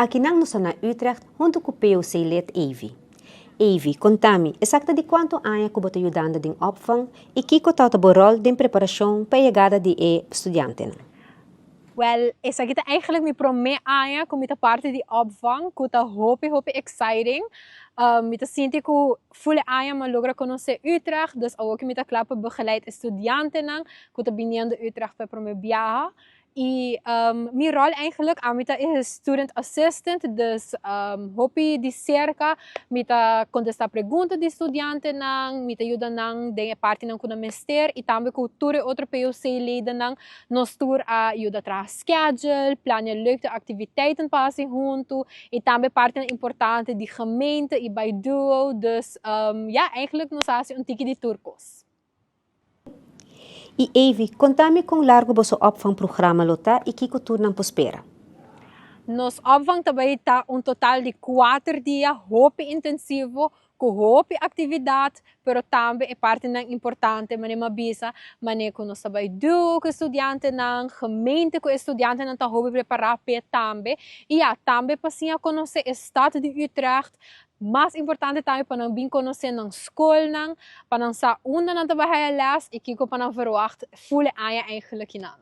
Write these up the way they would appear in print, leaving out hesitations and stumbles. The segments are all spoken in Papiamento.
Akinan nos ta na Utrecht huntu ku POC lid Evi. Evi, konta mi, esakta di kuantu aña ku bo ta yudando den opvang i kiko ta bo ròl den preparashon pa e yegada di e studiantenan? Well, esaki ta eigenlijk mi promé aña ku mi ta parti di opvang, ku ta hopi hopi exciting. Mi ta sinti ku full aña mi a logra konosé Utrecht, dus awor ku mi ta kla pa begeleid e studiantenan ku ta biniendo Utrecht pa e promé biaha. I mi ròl eigenlijk, ami ta e student assistant, dus hopi di serka mi ta kontestá pregunta di studiantenan, mi ta yuda nan den e partinan ku nan mester i tambe ku tur e otro POC ledennan nos tur a yuda traha schedule, plania leuke activiteiten pa hasi huntu i tambe partinan importante di gemeente i bai duo, dus ya, eigenlijk nos a hasi un tiki di tur kos. I Evi, konta mi kon largu boso opvangprograma lo ta i kiko tur nan por spera. Nos opvang ta bai ta un total di 4 dia hopi intensivo ku hopi aktividat, pero tambe e partinan importante, manera mi a bisa, manera ku nos ta bai duo ku e studiantenan, gemeente ku e studiantenan ta hopi prepará p'e tambe. I ya, tambe pa siña konosé e stad di Utrecht, mas importante tambe pa nan bin konosé nan skolnan, pa nan sa unda nan ta bai haya les i kiko pa nan verwacht full e aña eigenlijk kinan.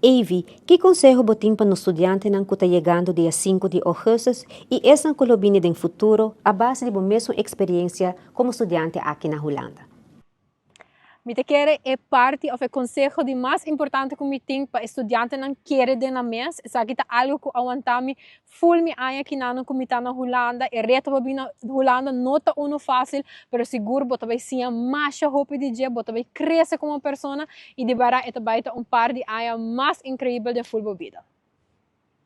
Evi, ki konseho bo tin pa nos studiantenan ku ta yegando dia 5 di ougùstùs i esnan ku lo bini den futuro a base di bo mesun eksperensia komo studiante aki na Hulanda? Mi ta kere e parti òf e konseho di mas importante ku mi tin pa e studiantenan kere den nan mes, esaki ta algu ku a wanta mi full mi aña kinan ku mi ta na Hulanda. E reto pa bin na Hulanda no ta uno fásil, pero sigur bo ta bai siña masha hopi di dje, bo ta bai krese komo persona i di bèrdat e ta bai ta un par di aña mas inkreibel den full bo bida.